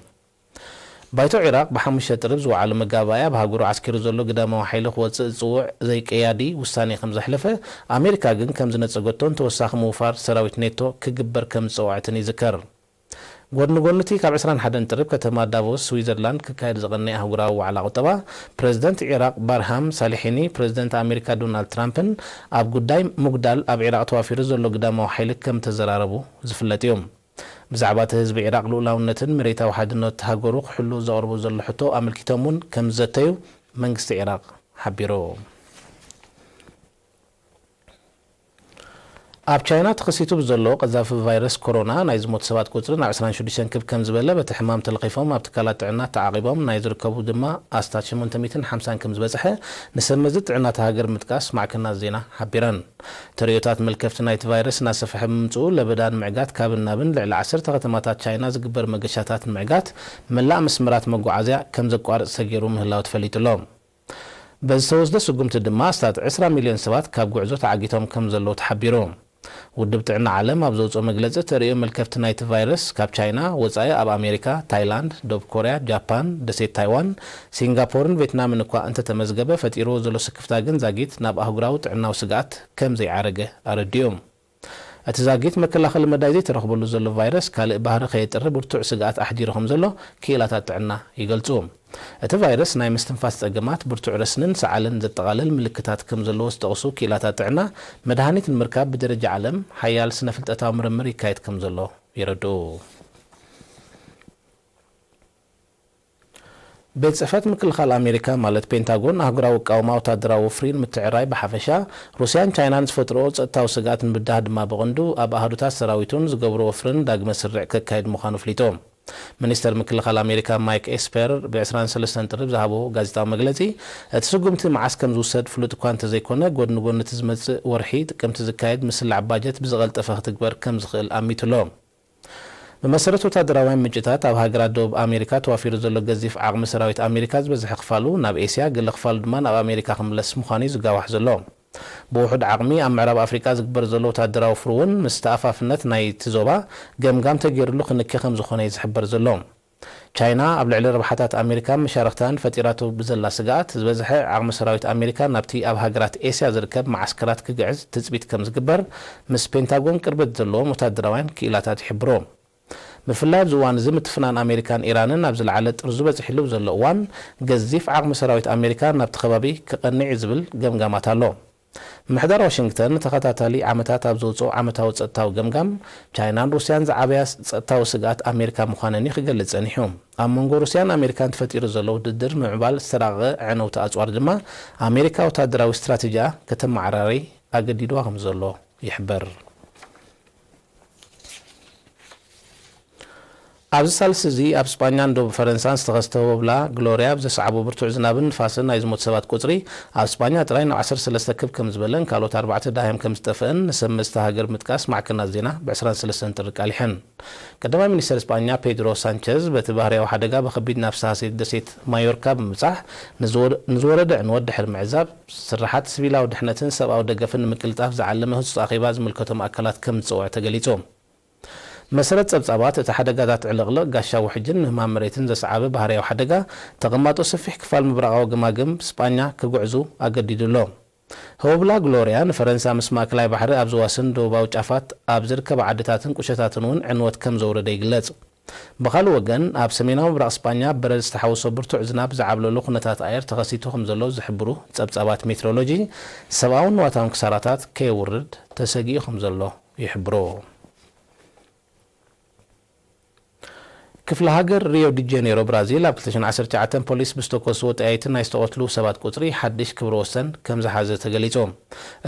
ባይቶ ዒራቕ ብሓሙሽተ ጥሪ ኣብ ዝወዓሎ መጋባእያ፣ ኣብ ሃገሩ ዓስኪሩ ዘሎ ግዳማዊ ሓይሊ ክወጽእ ዝጽውዕ ዘይቀያዲ ውሳኔ ከም ዘሕለፈ፣ ኣሜሪካ ግን ከም ዝነጸገቶን ተወሳኺ ምውፋር ሰራዊት ኔቶ ክግበር ከም ዝጸውዐትን ይዝከር። ጎድኒ ጎኒ እቲ ካብ ዕስራን ሓደን ጥሪ ኣብ ከተማ ዳቮስ ስዊዘርላንድ ክካየድ ዝቐነየ ኣህጉራዊ ዋዕላ ቁጠባ፣ ፕረዚደንት ዒራቕ ባርሃም ሳሊሒኒ ፕረዚደንት ኣሜሪካ ዶናልድ ትራምፕን ኣብ ጉዳይ ሙግዳል ኣብ ዒራቕ ተዋፊሩ ዘሎ ግዳማዊ ሓይሊ ከም እተዘራረቡ ዝፍለጥ እዩ። ብዛዕባ እቲ ህዝቢ ዒራቕ ልኡላውነትን መሬታዊ ሓድነት ሃገሩ ክሕሉ ዘቕርቦ ዘሎ ሕቶ ኣመልኪቶም እውን ከም ዝዘተዩ መንግስቲ ዒራቕ ሓቢሩ። ኣብ ቻይና ተኸሲቱ ብዘሎ ቀዛፊ ቫይረስ ኮሮና ናይ ዝሞቱ ሰባት ቁጽሪ ናብ ዕስራን ሽዱሽተን ክብ ከም ዝበለ፣ በቲ ሕማም ተለኺፎም ኣብ ትካላት ጥዕና ተዓቒቦም ናይ ዝርከቡ ድማ ኣስታት ሸሞንተ ሚእትን ሓምሳን ከም ዝበጽሐ ንሰብ መዚ ጥዕና እታ ሃገር ምጥቃስ ማዕከናት ዜና ሓቢረን። ተርእዮታት መልከፍቲ ናይቲ ቫይረስ እናሰፍሐ ብምምጽኡ፣ ለበዳ ንምዕጋት ካብን ናብን ልዕሊ ዓሰርተ ከተማታት ቻይና ዝግበር መገሻታት ንምዕጋት፣ መላእ መስመራት መጓዓዝያ ከም ዘቋርጽ ተገይሩ ምህላው ተፈሊጡ ኣሎ። በዚ ዝተወስደ ስጉምቲ ድማ ኣስታት ዕስራ ሚልዮን ሰባት ካብ ጉዕዞ ተዓጊቶም ከም ዘለዉ ተሓቢሩ። ውድብ ጥዕና ዓለም ኣብ ዘውፅኦ መግለፂ፣ ተርእዮ መልከፍቲ ናይቲ ቫይረስ ካብ ቻይና ወፃኢ ኣብ ኣሜሪካ፣ ታይላንድ፣ ደቡብ ኮርያ፣ ጃፓን፣ ደሴት ታይዋን፣ ሲንጋፖርን ቬትናምን እኳ እንተተመዝገበ፣ ፈጢርዎ ዘሎ ስክፍታ ግን ዛጊት ናብ ኣህጉራዊ ጥዕናዊ ስግኣት ከም ዘይዓረገ ኣረዲኡ። እቲ ዛጊት መከላኸሊ መዳይ ዘይተረኽበሉ ዘሎ ቫይረስ፣ ካልእ ባህሪ ከየጥሪ ብርቱዕ ስግኣት ኣሕዲሩ ከም ዘሎ ክኢላታት ጥዕና ይገልጹ። እቲ ቫይረስ ናይ ምስትንፋስ ጸገማት፣ ብርቱዕ ረስንን ሰዓልን ዘጠቓልል ምልክታት ከም ዘለዎ ዝጠቕሱ ክኢላታት ጥዕና፣ መድሃኒት ንምርካብ ብደረጃ ዓለም ሓያል ስነ-ፍልጠታዊ ምርምር ይካየድ ከም ዘሎ የረድኡ። ቤት ጽሕፈት ምክልኻል ኣሜሪካ፣ ማለት ፔንታጎን፣ ኣህጉራዊ ኣቃውማ ወታደራዊ ወፍሪ ንምትዕራይ ብሓፈሻ፣ ሩስያን ቻይናን ዝፈጥርኦ ጸጥታዊ ስግኣት ንምብዳህ ድማ ብቐንዱ፣ ኣብ ኣሃዱታት ሰራዊቱን ዝገብሮ ወፍርን ዳግመ ስርዕ ከካይድ ምዃኑ ኣፍሊጡ። ሚኒስተር ምክልኻል ኣሜሪካ ማይክ ኤስፐር ብ ዕስራን ሰለስተን ጥሪ ብዝሃቦ ጋዜጣዊ መግለጺ፣ እቲ ስጉምቲ መዓስ ከም ዝውሰድ ፍሉጥ እኳ እንተዘይኮነ፣ ጎድኒ ጎኒ እቲ ዝመጽእ ወርሒ ጥቅምቲ ዝካየድ ምስላዕ ባጀት ብዝቐልጠፈ ክትግበር ከም ዝኽእል ኣሚቱ ኣሎ። ብመሰረት ወታደራውያን ምንጭታት፣ ኣብ ሃገራት ደቡብ ኣሜሪካ ተዋፊሩ ዘሎ ገዚፍ ዓቕሚ ሰራዊት ኣሜሪካ ዝበዝሐ ክፋሉ ናብ ኤስያ፣ ገለ ክፋሉ ድማ ናብ ኣሜሪካ ክምለስ ምዃኑ እዩ ዝጋዋሕ ዘሎ። ብውሑድ ዓቕሚ ኣብ ምዕራብ ኣፍሪቃ ዝግበር ዘሎ ወታደራዊ ፍርውን ምስ ተኣፋፍነት ናይቲ ዞባ ገምጋም ተገይሩሉ ክንኪ ከም ዝኾነ እዩ ዝሕበር ዘሎ። ቻይና ኣብ ልዕሊ ረብሓታት ኣሜሪካን መሻርኽታን ፈጢራቶ ብዘላ ስግኣት፣ ዝበዝሐ ዓቕሚ ሰራዊት ኣሜሪካ ናብቲ ኣብ ሃገራት ኤስያ ዝርከብ መዓስከራት ክግዕዝ ትጽቢት ከም ዝግበር ምስ ፔንታጎን ቅርበት ዘለዎም ወታደራውያን ክኢላታት ይሕብሩ። ብፍላይ ኣብዚ እዋን እዚ፣ ምትፍናን ኣሜሪካን ኢራንን ኣብ ዝለዓለ ጥርዙ በጺሕሉ ዘሎ እዋን፣ ገዚፍ ዓቕሚ ሰራዊት ኣሜሪካ ናብቲ ከባቢ ክቐንዕ እዩ ዝብል ገምጋማት ኣሎ። ምምሕዳር ዋሽንግተን ንተኸታታሊ ዓመታት ኣብ ዘውጽኦ ዓመታዊ ጸጥታዊ ገምጋም፣ ቻይናን ሩስያን ዝዓበያ ጸጥታዊ ስግኣት ኣሜሪካ ምዃነን እዩ ክገልጽ ጸኒሑ። ኣብ መንጎ ሩስያን ኣሜሪካን ተፈጢሩ ዘሎ ውድድር ምምዕባል ዝተራቐቐ ኣዕነውቲ ኣጽዋር ድማ፣ ኣሜሪካ ወታደራዊ ስትራተጂኣ ከተመዓራሪ ኣገዲድዋ ከም ዘሎ ይሕበር። ኣብዚ ሳልስቲ እዚ ኣብ ስጳኛን ደቡብ ፈረንሳን ዝተኸስተ ወብላ ግሎርያ ብዘስዓቦ ብርቱዕ ዝናብን ንፋስን ናይ ዝሞቱ ሰባት ቁጽሪ ኣብ ስጳኛ ጥራይ ናብ ዓሰርተ ሰለስተ ክብ ከም ዝበለን ካልኦት ኣርባዕተ ደሃዮም ከም ዝጠፍአን ንሰብ መዚ እታ ሃገር ምጥቃስ ማዕከናት ዜና ብ ዕስራን ሰለስተን ጥሪ ኣቃሊሐን። ቀዳማይ ሚኒስተር ስጳኛ ፔድሮ ሳንቸዝ፣ በቲ ባህርያዊ ሓደጋ ብኸቢድ ናብ ዝተሃስየት ደሴት ማዮርካ ብምብጻሕ፣ ንዝወ-፣ ንዝወረደ ዕንወት ድሕሪ ምዕዛብ፣ ስርሓት ሲቪላዊ ድሕነትን ሰብኣዊ ደገፍን ንምቅልጣፍ ዝዓለመ ህጹጽ ኣኼባ ዝምልከቶም ኣካላት ከም ዝጸውዐ ተገሊጹ። መሰረት ጸብጻባት፣ እቲ ሓደጋታት ዕልቕልቕ፣ ጋሻ ውሕጅን ምህማም መሬትን ዘስዓበ ባህርያዊ ሓደጋ፣ ተቐማጦ ሰፊሕ ክፋል ምብራቓዊ ገማግም ስጳኛ ክጉዕዙ ኣገዲዱ ኣሎ። ህቦብላ ግሎርያ ንፈረንሳ ምስ ማእከላይ ባሕሪ ኣብ ዝዋስን ደቡባዊ ጫፋት ኣብ ዝርከባ ዓድታትን ቁሸታትን እውን ዕንወት ከም ዘውረደ ይግለጽ። ብኻልእ ወገን፣ ኣብ ሰሜናዊ ምብራቕ ስጳኛ በረድ ዝተሓወሶ ብርቱዕ ዝናብ ዝዓብለሉ ኩነታት ኣየር ተኸሲቱ ከም ዘሎ ዝሕብሩ ጸብጻባት ሜትሮሎጂ፣ ሰብኣውን ንዋታውን ክሳራታት ከየውርድ ተሰጊኡ ከም ዘሎ ይሕብሩ። ክፍለ ሃገር ሪዮ ዲ ጄኔሮ ብራዚል ኣብ ክልተ ሽሕን ዓሰርተ ትሽዓተን ፖሊስ ብዝተኮስዎ ጠያይትን ናይ ዝተቐትሉ ሰባት ቁጽሪ ሓድሽ ክብረ ወሰን ከም ዝሓዘ ተገሊጹ።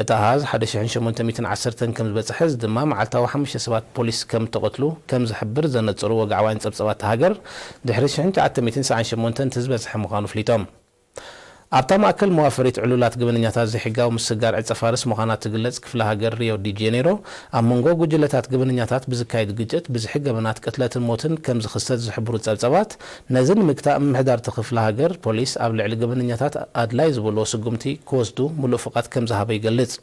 እቲ ኣሃዝ ሓደ ሽሕን ሸሞንተ ሚእትን ዓሰርተን ከም ዝበጽሐ፣ እዚ ድማ መዓልታዊ ሓሙሽተ ሰባት ፖሊስ ከም እተቐትሉ ከም ዝሕብር ዘነጽሩ ወግዓውያን ጸብጻባት እታ ሃገር፣ ድሕሪ ሽሕን ትሽዓተ ሚእትን ሰብዓን ሸሞንተን እቲ ዝበዝሐ ምዃኑ ኣፍሊጦም። ኣብታ ማእከል መዋፈሪት ዕሉላት ገበነኛታት ዘይሕጋዊ ምስግጋር ዕጸ ፋርስ ምዃና እትግለጽ ክፍለ ሃገር ሪዮ ዲ ጄኔሮ፣ ኣብ መንጎ ጉጅለታት ገበነኛታት ብዝካየድ ግጭት ብዝሒ ገበናት ቅትለትን ሞትን ከም ዝኽሰት ዝሕብሩ ጸብጻባት፣ ነዚ ንምግታእ ምምሕዳር እቲ ክፍለ ሃገር ፖሊስ ኣብ ልዕሊ ገበነኛታት ኣድላይ ዝበልዎ ስጉምቲ ክወስዱ ምሉእ ፍቓድ ከም ዝሃበ ይገልጽ።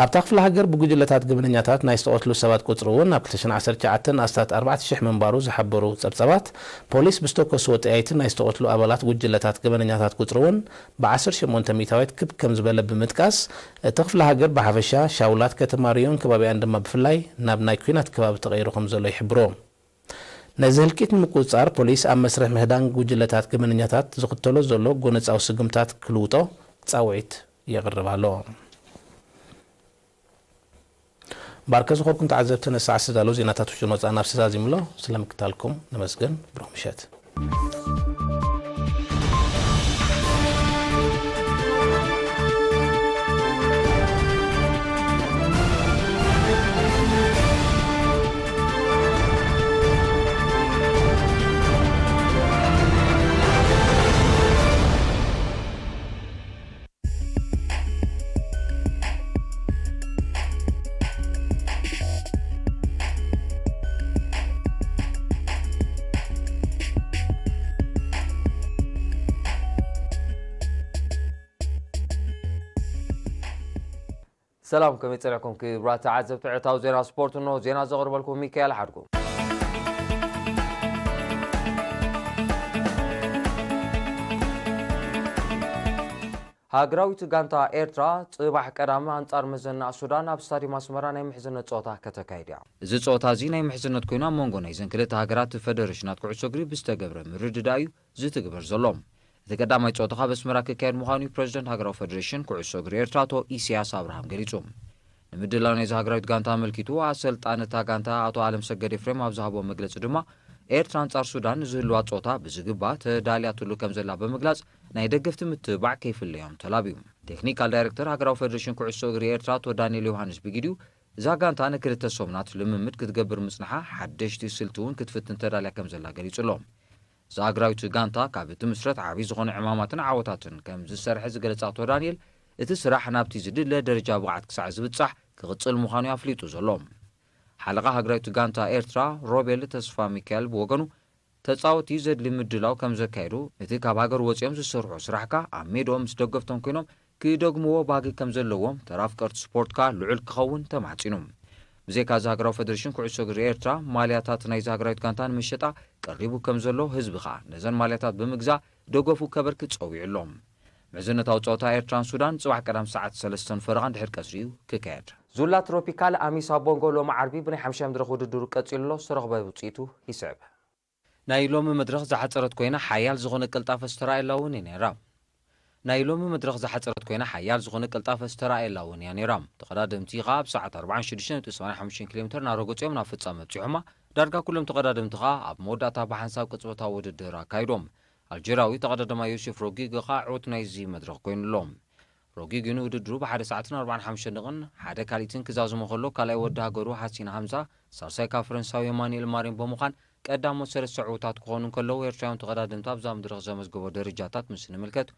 ኣብታ ክፍለ ሃገር ብጉጅለታት ገበነኛታት ናይ ዝተቐትሉ ሰባት ቁጽሪ እውን ኣብ ክልተ ሽሕን ዓሰርተ ትሽዓተን ኣስታት ኣርባዕተ ሽሕ ምንባሩ ዝሓበሩ ጸብጻባት፣ ፖሊስ ብዝተኮስዎ ጠያይቲ ናይ ዝተቐትሉ ኣባላት ጉጅለታት ገበነኛታት ቁጽሪ እውን ብዓሰርተ ሸሞንተ ሚእታዊት ክብ ከም ዝበለ ብምጥቃስ፣ እቲ ክፍለ ሃገር ብሓፈሻ፣ ሻውላት ከተማ ሪዮን ከባቢኣን ድማ ብፍላይ ናብ ናይ ኲናት ከባቢ ተቐይሩ ከም ዘሎ ይሕብሩ። ነዚ ህልቂት ንምቁጽጻር ፖሊስ ኣብ መስርሕ ምህዳን ጉጅለታት ገበነኛታት ዝኽተሎ ዘሎ ጎነጻዊ ስጉምታት ክልውጦ ጻውዒት የቕርብ ኣሎ። ባርከ ዝኾንኩም ተዓዘብቲ፣ ነዚ ሰዓት ዝተዳለዉ ዜናታት ውሽጥን ወጻእን ኣብዚ ተዛዚሙ ኣሎ። ስለ ምክታልኩም ነመስግን። ብሩኽ ምሸት። ሰላም፣ ከመይ ጸኒሕኩም ክቡራት ተዓዘብቲ ዕለታዊ ዜና ስፖርት? እንሆ ዜና ዘቕርበልኩም ሚካኤል ሓድጉ። ሃገራዊት ጋንታ ኤርትራ ጽባሕ ቀዳም ኣንጻር መዘና ሱዳን ኣብ ስታድዩም ኣስመራ ናይ ምሕዝነት ጸወታ ከተካይድ እያ። እዚ ጸወታ እዚ ናይ ምሕዝነት ኮይኑ ኣብ መንጎ ናይዘን ክልተ ሃገራት ፈደረሽናት ኩዕሶ እግሪ ብዝተገብረ ምርድዳእ እዩ ዝትግበር ዘሎ። እቲ ቀዳማይ ጸወታ ካብ ኣስመራ ክካየድ ምዃኑ እዩ ፕረዚደንት ሃገራዊ ፈደሬሽን ኩዕሶ እግሪ ኤርትራ ኣቶ ኢሳያስ ኣብርሃም ገሊጹ። ንምድላው ናይዚ ሃገራዊት ጋንታ ኣመልኪቱ ኣሰልጣኒ እታ ጋንታ ኣቶ ኣለም ሰገድ ኤፍሬም ኣብ ዝሃቦ መግለጺ ድማ፣ ኤርትራ ኣንጻር ሱዳን ንዝህልዋ ጸወታ ብዝግባእ ተዳልያትሉ ከም ዘላ ብምግላጽ፣ ናይ ደገፍቲ ምትብባዕ ከይፍለዮም ተላብዩ። ቴክኒካል ዳይሬክተር ሃገራዊ ፈደሬሽን ኩዕሶ እግሪ ኤርትራ ኣቶ ዳንኤል ዮሃንስ ብግዲኡ፣ እዛ ጋንታ ንክልተ ሰሙናት ልምምድ ክትገብር ምጽንሓ፣ ሓደሽቲ ስልቲ እውን ክትፍትን ተዳልያ ከም ዘላ ገሊጹ ኣሎ። እዛ ሃገራዊት ጋንታ ካብ እትምስረት ዓቢ ዝኾነ ዕማማትን ዓወታትን ከም ዝሰርሐ ዝገለጸ ኣቶ ዳንኤል፣ እቲ ስራሕ ናብቲ ዝድለ ደረጃ ብቕዓት ክሳዕ ዝብጻሕ ክቕጽል ምዃኑ እዩ ኣፍሊጡ ዘሎ። ሓለቓ ሃገራዊት ጋንታ ኤርትራ ሮቤል ተስፋ ሚካኤል ብወገኑ፣ ተጻወቲ ዘድሊ ምድላው ከም ዘካየዱ፣ እቲ ካብ ሃገር ወጺኦም ዝሰርሑ ስራሕ ከኣ ኣብ ሜድኦም ምስ ደገፍቶም ኮይኖም ክደግምዎ ባህጊ ከም ዘለዎም፣ ተራ ኣፍቀርቲ ስፖርት ከኣ ልዑል ክኸውን ተማሕጺኑ። ብዘይካ እዚ ሃገራዊ ፈደሬሽን ኩዕሶ እግሪ ኤርትራ፣ ማልያታት ናይዚ ሃገራዊት ጋንታ ንመሸጣ ቀሪቡ ከም ዘሎ፣ ህዝቢ ከኣ ነዘን ማልያታት ብምግዛእ ደገፉ ከበርክት ጸዊዑ ኣሎ። ምሕዝነታዊ ጸወታ ኤርትራን ሱዳን ጽባሕ ቀዳም ሰዓት ሰለስተን ፈረቓን ድሕሪ ቀትሪ እዩ ክካየድ። ዙላ ትሮፒካል ኣሚሳ ቦንጎ ሎሚ ዓርቢ ብናይ ሓምሻይ መድረኽ ውድድሩ ቀጺሉ ኣሎ። ዝተረኽበ ውጽኢቱ ይስዕብ። ናይ ሎሚ መድረኽ ዝሓጸረት ኮይና፣ ሓያል ዝኾነ ቅልጣፈ ዝተራእየላ እውን እያ ነይራ። ናይ ሎሚ መድረኽ ዝሓጸረት ኮይና፣ ሓያል ዝኾነ ቅልጣፈ ዝተራእየላ እውን እያ ነይራ። ተቐዳደምቲ ኸኣ ኣብ ሰዓት ኣርባዓን ሽዱሽተ ነጥቢ ሰማንያን ሓሙሽተን ኪሎ ሜትር እናረገጹ እዮም ናብ ፍጻመ ኣብጺሖማ። ዳርጋ ኩሎም ተቐዳደምቲ ኸኣ ኣብ መወዳእታ ብሓንሳብ ቅጽበታዊ ውድድር ኣካይዶም። ኣልጀርያዊ ተቐዳዳማይ ዮሴፍ ሮጊጎ ኸኣ ዕዉት ናይዚ መድረኽ ኮይኑ ኣሎ። ሮጊጎ ንውድድሩ ብሓደ ሰዓትን ኣርባዓን ሓሙሽተን ደቕን ሓደ ካልኢትን ክዛዝሞ ከሎ፣ ካልኣይ ወዲ ሃገሩ ሓሲን ሃምዛ፣ ሳልሳይ ካብ ፈረንሳዊ ኤማኑኤል ማሪን ብምዃን ቀዳሞት ሰለስተ ዕዉታት ክኾኑ እንከለዉ፣ ኤርትራውያን ተቐዳደምቲ ኣብዛ መድረኽ ዘመዝገቦ ደረጃታት ምስ ንምልከት፣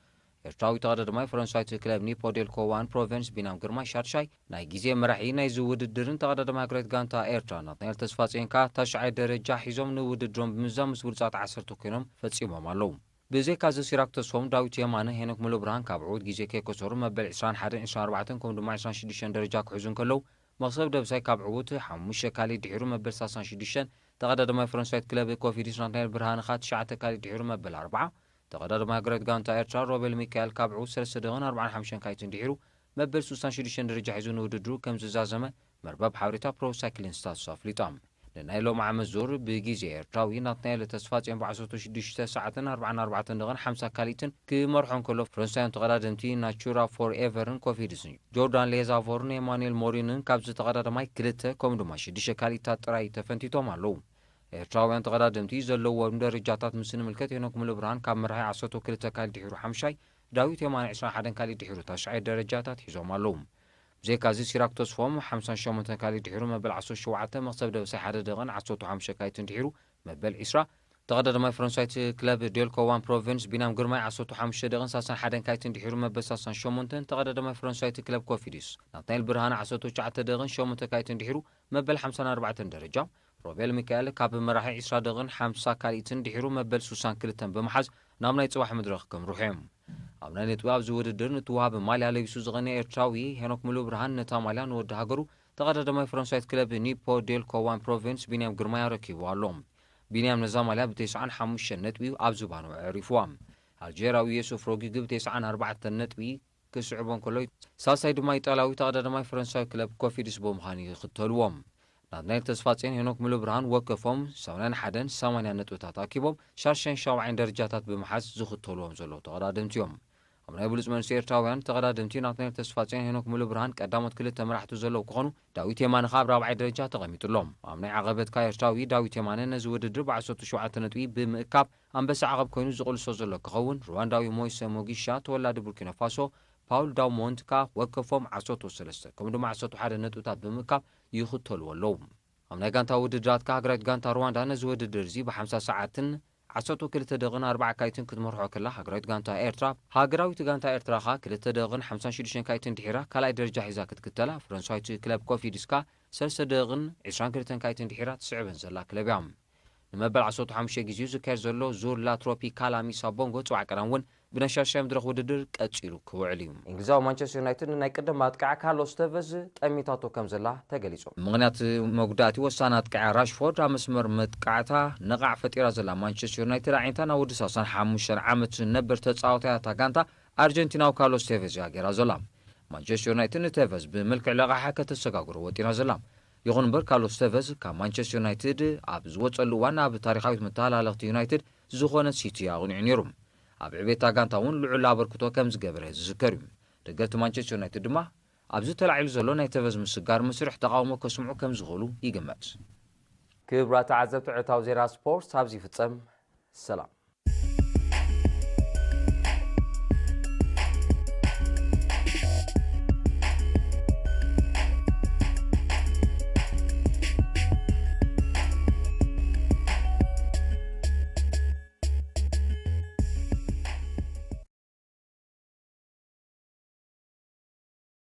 ኤርትራዊ ተቐዳዳማይ ፈረንሳዊት ክለብ ኒፖ ዴልኮ ዋን ፕሮቨንስ ቢናም ግርማይ ሻድሻይ፣ ናይ ግዜ መራሒ ናይዚ ውድድርን ተቐዳዳማይ ሃገራዊት ጋንታ ኤርትራ ናትናኤል ተስፋጽዮን ከኣ ታሽዓይ ደረጃ ሒዞም ንውድድሮም ብምዝዛም ምስ ብሉጻት ዓሰርተ ኮይኖም ፈጺሞም ኣለዉ። ብዘይካዚ ሲራክ ተስፎም፣ ዳዊት የማነ፣ ሄኖክ ሙሉብርሃን ካብ ዕዉት ግዜ ከይከሰሩ መበል ዕስራን ሓደን፣ ዕስራን ኣርባዕተን ከምኡ ድማ ዕስራን ሽዱሽተን ደረጃ ክሕዙ እንከለዉ፣ መኽሰብ ደብሳይ ካብ ዕዉት ሓሙሽተ ካልኢት ድሒሩ መበል ሰላሳን ሽዱሽተን፣ ተቐዳዳማይ ፈረንሳዊት ክለብ ኮፊዲስ ናትናኤል ብርሃነ ኸኣ ትሽዓተ ካልኢት ድሒሩ መበል ኣርብዓ፣ ተቐዳዳማይ ሃገራዊት ጋንታ ኤርትራ ሮቤል ሚካኤል ካብ ዕዉት ሰለስተ ደቕን ኣርባዓን ሓሙሽተን ካልኢትን ድሒሩ መበል ስሳን ሽዱሽተን ደረጃ ሒዙ ንውድድሩ ከም ዝዛዘመ መርበብ ሓበሬታ ፕሮ ሳይክሊን ስታትስ ኣፍሊጣ። ንናይ ሎም ዓመት ዙር ብግዜ ኤርትራዊ ናትናኤል ተስፋጽዮን ብዓሰርተ ሽዱሽተ ሰዓትን ኣርባዓን ኣርባዕተን ደቕን ሓምሳ ካሊትን ክመርሖ እንከሎ፣ ፈረንሳውያን ተቐዳደምቲ ናቹራ ፎር ኤቨርን ኮፊድስን ጆርዳን ሌዛቮርን ኤማኑኤል ሞሪንን ካብዚ ተቐዳዳማይ ክልተ ከምኡ ድማ ሽዱሽተ ካሊታት ጥራይ ተፈንቲቶም ኣለዉ። ኤርትራውያን ተቐዳደምቲ ዘለዎም ደረጃታት ምስ ንምልከት፣ ሄኖክ ሙሉብርሃን ካብ መራሒ ዓሰርተ ክልተ ካሊት ድሒሩ ሓምሻይ፣ ዳዊት የማነ ዕስራን ሓደን ካሊት ድሒሩ ታሽዓይ ደረጃታት ሒዞም ኣለዉ። ብዘይካዚ፣ ሲራክ ተስፎም ሓምሳን ሸሞንተን ካሊት ድሒሩ መበል ዓሰርተ ሸውዓተ፣ መኽሰብ ደበሳይ ሓደ ደቕን ዓሰርተ ሓሙሽተ ካሊትን ድሒሩ መበል ዕስራ፣ ተቐዳዳማይ ፈረንሳዊት ክለብ ዴልኮ ዋን ፕሮቪንስ ቢንያም ግርማይ ዓሰርተ ሓሙሽተ ደቕን ሰላሳን ሓደን ካሊትን ድሒሩ መበል ሰላሳን ሸሞንተን፣ ተቐዳዳማይ ፈረንሳዊት ክለብ ኮፊዲስ ናትናኤል ብርሃነ ዓሰርተ ትሽዓተ ደቕን ሸሞንተ ካሊትን ድሒሩ መበል ሓምሳን ኣርባዕተን ደረጃ፣ ሮቤል ሚካኤል ካብ መራሒ ዕስራ ደቕን ሓምሳ ካሊትን ድሒሩ መበል ሱሳን ክልተን ብምሓዝ ናብ ናይ ጽባሕ መድረኽ ከምርሑ እዮም። ኣብ ናይ ነጥቢ ኣብዚ ውድድር ንትወሃብ ማልያ ለቢሱ ዝቐነየ ኤርትራዊ ሄኖክ ሙሉብርሃን ነታ ማልያ ንወዲ ሃገሩ ተቐዳዳማይ ፈረንሳዊት ክለብ ኒፖ ዴልኮ ዋን ፕሮቪንስ ቢንያም ግርማይ ኣረኪቡ ኣሎ። ቢንያም ነዛ ማልያ ብተስዓን ሓሙሽተን ነጥቢ ኣብ ዝባኑ ኣዕሪፍዋ። ኣልጀርያዊ ዮሱፍ ሮጊግ ብተስዓን ኣርባዕተን ነጥቢ ክስዕቦ እንከሎ፣ ሳልሳይ ድማ ኢጣልያዊ ተቐዳዳማይ ፈረንሳዊ ክለብ ኮፊድስ ብምዃን ይኽተልዎም። ናትናኤል ተስፋጽዮን ሄኖክ ሙሉብርሃን ወከፎም ሰማንያን ሓደን ሰማንያን ነጥብታት ኣኪቦም ሻድሻይን ሻውዓይን ደረጃታት ብምሓዝ ዝኽተልዎም ዘለዉ ተቐዳደምቲ እዮም። ኣብ ናይ ብሉጽ መንእሰይ ኤርትራውያን ተቐዳደምቲ ናትናኤል ተስፋጽዮን ሄኖክ ሙሉብርሃን ቀዳሞት ክልተ መራሕቲ ዘለዉ ክኾኑ፣ ዳዊት የማነ ኸኣ ኣብ ራብዓይ ደረጃ ተቐሚጡ ኣሎ። ኣብ ናይ ዓቐበት ከኣ ኤርትራዊ ዳዊት የማነ ነዚ ውድድር ብዓሰርተ ሸውዓተ ነጥቢ ብምእካብ ኣንበሳ ዓቐብ ኮይኑ ዝቕልሶ ዘሎ ክኸውን፣ ሩዋንዳዊ ሞይሰ ሞጊሻ ተወላዲ ቡርኪና ፋሶ ፓውል ዳውሞንት ከኣ ወከፎም ዓሰርተ ሰለስተ ከምኡ ድማ ዓሰርተ ሓደ ነጥብታት ብምእካብ ይኽተልዎ ኣለዉ። ኣብ ናይ ጋንታ ውድድራት ከኣ ሃገራዊት ጋንታ ሩዋንዳ ነዚ ውድድር እዚ ብሓምሳ ሰዓትን ዓሰርተ ክልተ ደቕን ኣርባዓ ካይትን ክትመርሖ ከላ፣ ሃገራዊት ጋንታ ኤርትራ፣ ሃገራዊት ጋንታ ኤርትራ ከኣ ክልተ ደቕን ሓምሳን ሽዱሽተን ካይትን ድሒራ ካልኣይ ደረጃ ሒዛ ክትክተላ፣ ፈረንሳዊት ክለብ ኮፊድስ ከኣ ሰለስተ ደቕን ዕስራን ክልተን ካይትን ድሒራ ትስዕበን ዘላ ክለብ እያ። ንመበል ዓሰርተ ሓሙሽተ ግዜኡ ዝካየድ ዘሎ ዙር ላ ትሮፒካላ ሚሳ ቦንጎ ጽባሕ ቀዳም እውን ብናይ ሻድሻይ መድረኽ ውድድር ቀጺሉ ክውዕል እዩ። እንግሊዛዊ ማንቸስተር ዩናይትድ ንናይ ቅድም ኣጥቃዕ ካርሎስ ተቨዝ ጠሚታቶ ከም ዘላ ተገሊጹ። ብምኽንያት መጉዳእቲ ወሳኒ ኣጥቃዕ ራሽፎርድ ኣብ መስመር መጥቃዕታ ነቓዕ ፈጢራ ዘላ ማንቸስተር ዩናይትድ ኣዒንታ ናብ ወዲ ሰላሳን ሓሙሽተን ዓመት ነበር ተጻዋታይ እታ ጋንታ ኣርጀንቲናዊ ካርሎስ ቴቨዝ እያ ገይራ ዘላ። ማንቸስተር ዩናይትድ ንቴቨዝ ብምልክዕ ለቓሕ ከተሰጋግሮ ወጢና ዘላ። ይኹን እምበር ካርሎስ ቴቨዝ ካብ ማንቸስተር ዩናይትድ ኣብ ዝወጸሉ እዋን ኣብ ታሪኻዊት መተሃላለኽቲ ዩናይትድ ዝኾነት ሲቲ ኣቕኒዑ ነይሩ። ኣብ ዕቤት እታ ጋንታ እውን ልዑል ኣበርክቶ ከም ዝገበረ ዝዝከር እዩ። ደገፍቲ ማንቸስተር ዩናይትድ ድማ ኣብዚ ተላዒሉ ዘሎ ናይ ቴቨዝ ምስጋር መስርሕ ተቓውሞ ከስምዑ ከም ዝኽእሉ ይግመት። ክቡራት ተዓዘብቲ፣ ዕለታዊ ዜና ስፖርት ኣብዚ ይፍጸም። ሰላም።